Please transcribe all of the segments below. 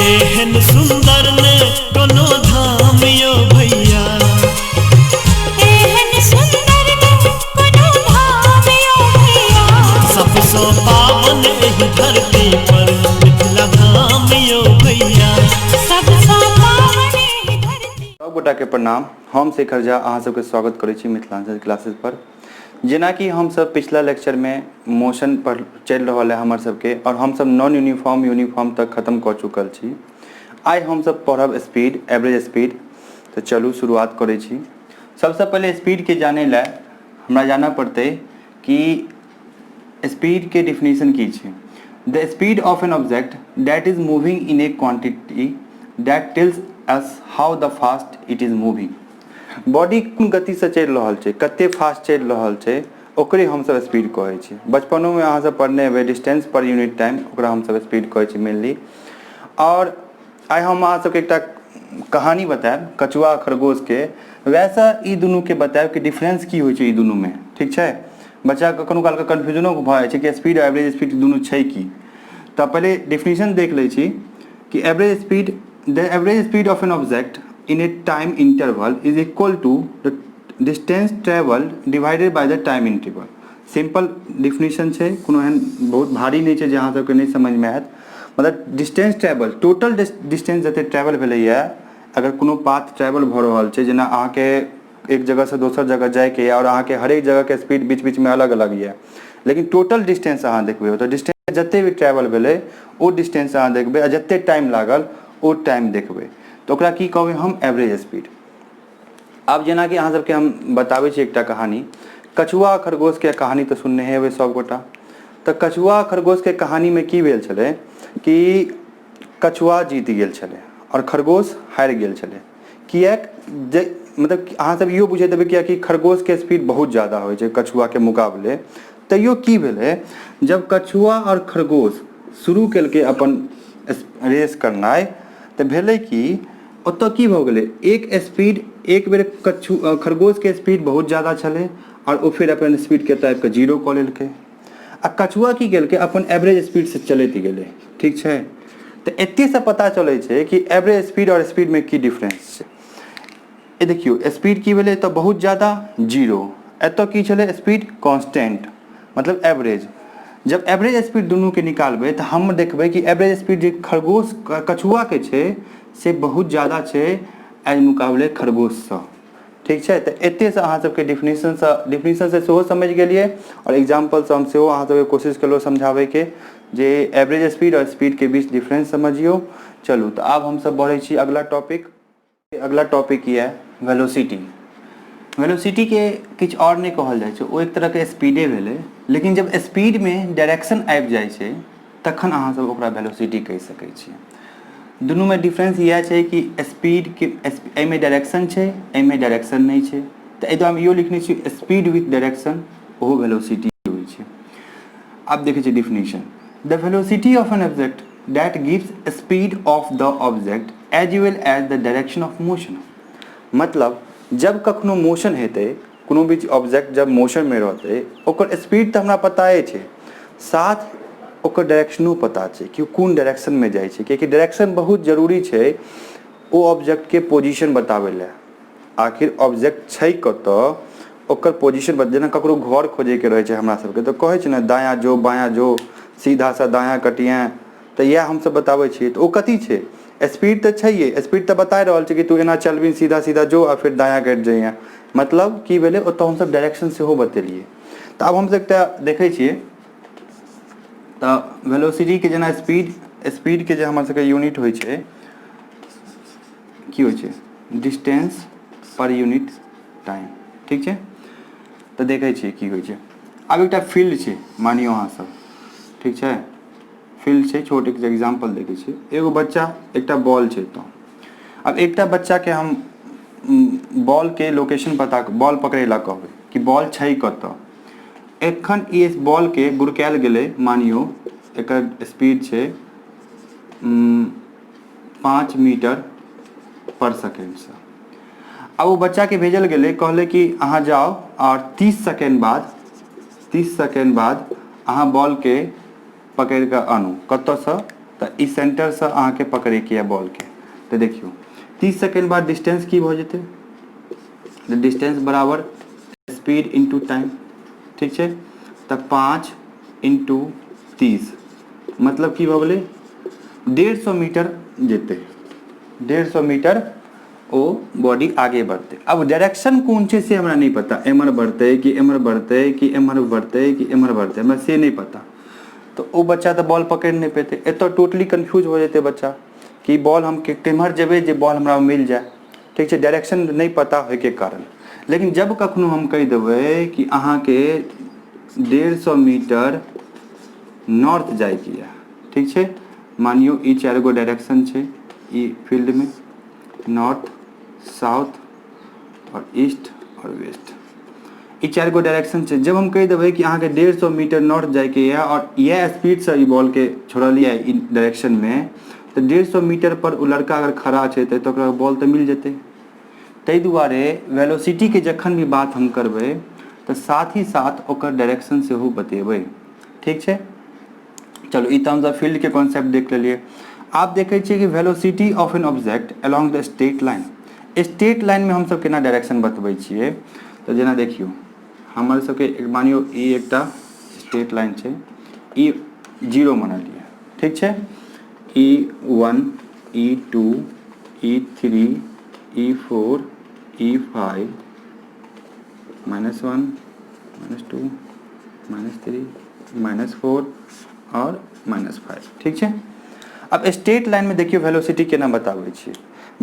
एहन सुंदर ने कोनो धाम यो भैया। एहन सुंदर ने कोनो धाम यो भैया। सबसँ पावन एहि धरती पर मिथिला धाम यो भैया। सबसँ पावन एहि धरती। सब गोटाके प्रणाम। हम शेखर झा अहाँ सबके स्वागत करै छी मिथिलांचल क्लासेस पर। जेनाकि हमसब पिछला लेक्चरमे मोशन पर चलि रहल है हमर सबके और हमसब नॉन यूनिफॉर्म यूनिफॉर्म तक खत्म कऽ चुकल छी। आइ हमसब पढ़ब स्पीड, एवरेज स्पीड। तऽ चलू शुरुआत करै छी। सबसँ पहिले स्पीडके जानै लए हमरा जानऽ पड़तै कि स्पीडके डिफिनेशन की छै। The speed of an object that is moving in a quantity that tells us how the fast it is moving. Body कोन गतिसँ चलि रहल छै, कते फास्ट चलि रहल छै, ओकरे हमसब स्पीड कहै छी। बचपनोमे अहाँ सब पढ़ने हेबै डिस्टेंस पर यूनिट टाइम, ओकरा हमसब स्पीड कहै छी मेनली। आओर आइ हम अहाँ सबके एकटा कहानी बतायब कछुआ खरगोशके। वैसे ई दुनूके बतायब कि डिफरेंस की होइ छै ई दुनूमे, ठीक छै? बच्चा कखनो कालके कन्फ्यूजनो भऽ जाइ छै कि स्पीड आओर एवरेज स्पीड दुनू छै की। तऽ पहिले डिफिनेशन देख लै छी कि average speed, the average speed of an object in a time interval is equal to the distance travelled divided by the time interval. Simple definition छै, कोनो एहन बहुत भारी नहि छै जे अहाँ सबके नहि समझमे आयत। मतलब डिस्टेंस ट्रेवल, टोटल डिस्टेंस जते ट्रेवल भेलैए, अगर कोनो पाथ ट्रेवल भऽ रहल छै, जेना अहाँके एक जगहसँ दोसर जगह जाइके यऽ और अहाँके हरेक जगहके स्पीड बीच बीचमे अलग अलग यऽ, लेकिन टोटल डिस्टेंस अहाँ देखबै, तऽ डिस्टेंस जते भी ट्रेवल भेलै ओ डिस्टेंस अहाँ देखबै आ जते टाइम लागल ओ टाइम देखबै, तऽ ओकरा की कहबै हम? Average speed. आब जेनाकि अहाँ सबके हम बताबै छी एकटा कहानी, कछुआ खरगोशके कहानी तऽ सुनने हेबै सबगोटा। तऽ कछुआ खरगोशके कहानीमे की भेल छलै कि कछुआ जीत गेल छलै आओर खरगोश हारि गेल छलै। किएक जे मतलब अहाँ सब इहो बुझैत हेबै किएकि खरगोशके स्पीड बहुत ज्यादा होइ छै कछुआके मुकाबले। तैयो की भेलै, जब कछुआ आओर खरगोश शुरू केलकै अपन रेस करनाइ, तऽ भेलै कि ओतऽ की भऽ गेलै, एक स्पीड एक बेर कछु खरगोशके स्पीड बहुत ज्यादा छलै आओर ओ फेर अपन स्पीडके एतऽ आबिकऽ जीरो कऽ लेलकै, आ कछुआ की केलकै, अपन एवरेज स्पीडसँ चलैत गेलै, ठीक छै? तऽ एतेसँ पता चलै छै कि एवरेज स्पीड आओर स्पीडमे की डिफरेंस छै। ए देखियौ, स्पीड की भेलै एतऽ? बहुत ज्यादा, जीरो। एतऽ की छलै? स्पीड कॉन्स्टेंट, मतलब एवरेज। जब एवरेज स्पीड दुनूके निकालबै तऽ हम देखबै कि एवरेज स्पीड जे खरगोश कछुआके छै से बहुत ज्यादा छै एहि मुकाबले खरगोशसँ, ठीक छै? तऽ एतेसँ अहाँ सबके डिफिनेशनसँ सेहो समझि गेलियै आओर एग्जाम्पलसँ हम सेहो अहाँ सबके कोशिश केलहुँ समझाबैके जे एवरेज स्पीड आओर स्पीडके बीच डिफरेंस समझियौ। चलू, तऽ आब हमसब बढ़ै छी अगला टॉपिक। अगला टॉपिक यऽ वेलोसिटी। वेलोसिटीके किछु आओर नहि कहल जाइ छै, ओ एक तरहके स्पीडे भेलै, लेकिन जब स्पीडमे डायरेक्शन आबि जाइ छै तखन अहाँ सब ओकरा वेलोसिटी कहि सकै छियै। दुनूमे डिफरेंस इएह छै कि स्पीडके एहिमे डायरेक्शन छै, एहिमे डायरेक्शन नहि छै। तऽ एहि दुआरे हम इहो लिखने छी स्पीड विथ डायरेक्शन, ओहो वेलोसिटी होइ छै। आब देखै छियै definition. The velocity of an object that gives speed of the object as well as the direction of motion. मतलब जब कखनो मोशन हेतै, कोनो भी ऑब्जेक्ट जब मोशनमे रहतै, ओकर स्पीड तऽ हमरा पताए छै, साथ ओकर डायरेक्शनो पता छै कि ओ कोन डायरेक्शनमे जाइ छै, कियाकि डायरेक्शन बहुत जरूरी छै ओ ऑब्जेक्टके पोजिशन बताबै लए। आखिर ऑब्जेक्ट छै कतऽ, ओकर पोजिशन। जेना ककरो घर खोजैके रहै छै हमरा सबके तऽ कहै छै ने, दायाँ जो, बायाँ जो, सीधासँ दायाँ कटिहेँ, तऽ इएह हमसब बताबै छियै। तऽ ओ कथी छै? स्पीड तऽ छैहे, स्पीड तऽ बता रहल छै कि तू एना चलबही, सीधा सीधा जो आ फेर दायाँ कटि जइहेँ। मतलब की भेलै? ओतऽ हमसब डायरेक्शन सेहो बतेलियै। तऽ आब हमसब एकटा देखै छियै तऽ वेलोसिटीके जेना स्पीड, स्पीडके जे हमर सबके यूनिट होइ छै, की होइ छै? डिस्टेंस पर यूनिट टाइम, ठीक छै? तऽ देखै छियै की होइ छै। आब एकटा फील्ड छै, मानियौ अहाँ सब, ठीक छै? फील्ड छै छोट, एक एग्जाम्पल देखै छियै। एगो बच्चा, एकटा बॉल छै, तऽ आब एकटा बच्चाके हम बॉलके लोकेशन पता, बॉल पकड़ै लए कहबै कि बॉल छै कतऽ। एखन ई बॉलके गुड़कायल गेलै, मानियौ एकर स्पीड छै 5 मीटर पर सेकेंडसँ। आब ओ बच्चाके भेजल गेलै, कहलै कि अहाँ जाउ आओर 30 सेकेंड बाद, 30 सेकेंड बाद अहाँ बॉलके पकड़ि कऽ आनू। कतऽसँ? तऽ ई सेंटरसँ अहाँके पकड़ैके यऽ बॉलके। तऽ देखियौ 30 सेकेंड बाद डिस्टेंस की भऽ जेतै? तऽ डिस्टेंस बराबर स्पीड इंटू टाइम, ठीक छै? तऽ 5 इंटू 30 मतलब की भऽ गेलै? 150 मीटर जेतै, 150 मीटर ओ बॉडी आगे बढ़तै। अब डायरेक्शन कोन छै से हमरा नहि पता, एम्हर बढ़तै कि एम्हर बढ़तै कि एम्हर बढ़तै कि एम्हर बढ़तै, हमरा से नहि पता। तऽ ओ बच्चा तऽ बॉल पकड़ि नहि पेतै, एतऽ टोटली कन्फ्यूज भऽ जेतै बच्चा कि बॉल हम केम्हर जेबै जे बॉल हमरा मिल जाय, ठीक छै? डायरेक्शन नहि पता होइके कारण। लेकिन जब कखनो हम कहि देबै कि अहाँके 150 मीटर नॉर्थ जाइके यऽ, ठीक छै? मानियौ ई चारि गो डायरेक्शन छै ई फील्डमे, नॉर्थ, साउथ आओर ईस्ट आओर वेस्ट, ई चारि गो डायरेक्शन छै। जब हम कहि देबै कि अहाँके 150 मीटर नॉर्थ जाइके यऽ आओर इएह स्पीडसँ ई बॉलके छोड़लियै ई डायरेक्शनमे, तऽ 150 मीटर पर ओ लड़का अगर खड़ा छै तऽ ओकरा बॉल तऽ मिल जेतै। ताहि दुआरे वेलोसिटीके जखन भी बात हम करबै तऽ साथ ही साथ ओकर डायरेक्शन सेहो बतेबै, ठीक छै? चलू, ई तऽ हमसभ फील्डके कॉन्सेप्ट देख लेलियै। आब देखै छियै कि velocity of an object along the straight line. Straight लाइनमे हमसभ केना डायरेक्शन बतबै छियै? तऽ जेना देखियौ, हमर सबके मानियौ ई एकटा स्ट्रेट लाइन छै, ई जीरो मानलियै, ठीक छै? ई 1, ई 2, ई 3, ई 4, ई 5, माइनस 1, माइनस 2, माइनस 3, माइनस 4 आओर माइनस 5, ठीक छै? अब स्ट्रेट लाइनमे देखियौ वेलोसिटी केना बताबै छियै।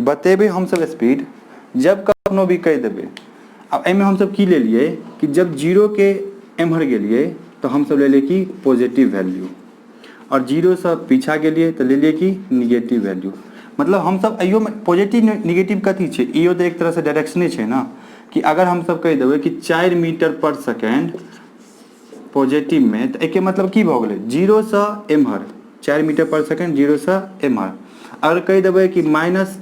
बतेबै हमसब स्पीड जब कखनो भी कहि देबै। आब एहिमे हमसब की लेलियै कि जब जीरोके एम्हर गेलियै तऽ हमसब लेलियै कि पॉजिटिव वैल्यू, आओर जीरोसँ पीछा गेलियै तऽ लेलियै कि निगेटिव वैल्यू। मतलब हमसब एहियोमे पॉजिटिव निगेटिव कथी छै? इहो तऽ एक तरहसँ डायरेक्शने छै ने, कि अगर हमसब कहि देबै कि 4 मीटर पर सेकेंड पॉजिटिवमे, तऽ एहिके मतलब की भऽ गेलै? जीरोसँ एम्हर 4 मीटर पर सेकेंड, जीरोसँ एम्हर। अगर कहि देबै कि माइनस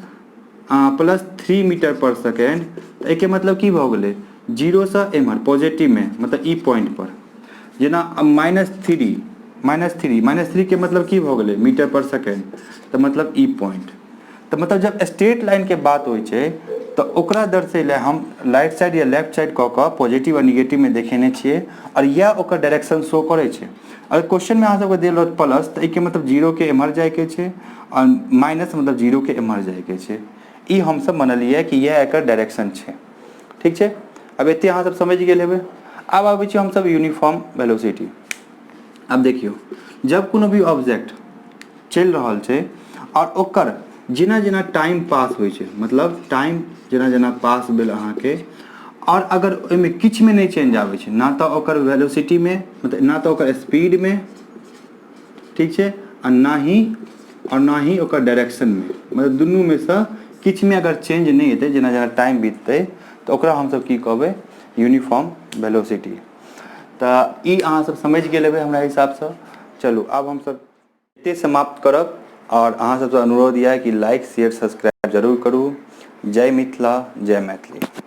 प्लस 3 मीटर पर सेकेंड, तऽ एहिके मतलब की भऽ गेलै? जीरोसँ एम्हर पॉजिटिवमे, मतलब ई पॉइंट पर। जेना माइनस 3, माइनस 3, माइनस 3के मतलब की भऽ गेलै मीटर पर सेकेंड? तऽ मतलब ई पॉइंट। तऽ मतलब जब स्ट्रेट लाइनके बात होइ छै तऽ ओकरा दर्शै लए हम राइट साइड या लेफ्ट साइड कऽ कऽ पॉजिटिव आओर निगेटिवमे देखेने छियै, आओर इएह ओकर डायरेक्शन शो करै छै। अगर क्वेश्चनमे अहाँ सबके देल रहत प्लस, तऽ एहिके मतलब जीरोके एम्हर जाइके छै, आओर माइनस मतलब जीरोके एम्हर जाइके छै। ई हमसब मानलियै कि इएह एकर डायरेक्शन छै, ठीक छै? आब एते अहाँ सब समझि गेल हेबै। आब आबै छी हमसब यूनिफॉर्म वेलोसिटी। आब देखियौ, जब कोनो भी ऑब्जेक्ट चलि रहल छै आओर ओकर जेना जेना टाइम पास होइ छै, मतलब टाइम जेना जेना पास भेल अहाँके, आओर अगर ओहिमे किछुमे नहि चेंज आबै छै, ना तऽ ओकर वेलोसिटीमे, मतलब ना तऽ ओकर स्पीडमे, ठीक छै, आ ना ही आओर ना ही ओकर डायरेक्शनमे, मतलब दुनूमे सँ किछुमे अगर चेंज नहि हेतै जेना जेना टाइम बीततै, तऽ ओकरा हमसब की कहबै? Uniform velocity. तऽ ई अहाँ सब समझि गेल हेबै हमरा हिसाबसँ। चलू, आब हमसब एते समाप्त करब, आओर अहाँ सबसँ अनुरोध यऽ कि लाइक, शेयर, सब्सक्राइब जरूर करू। जय मिथिला, जय मैथिली।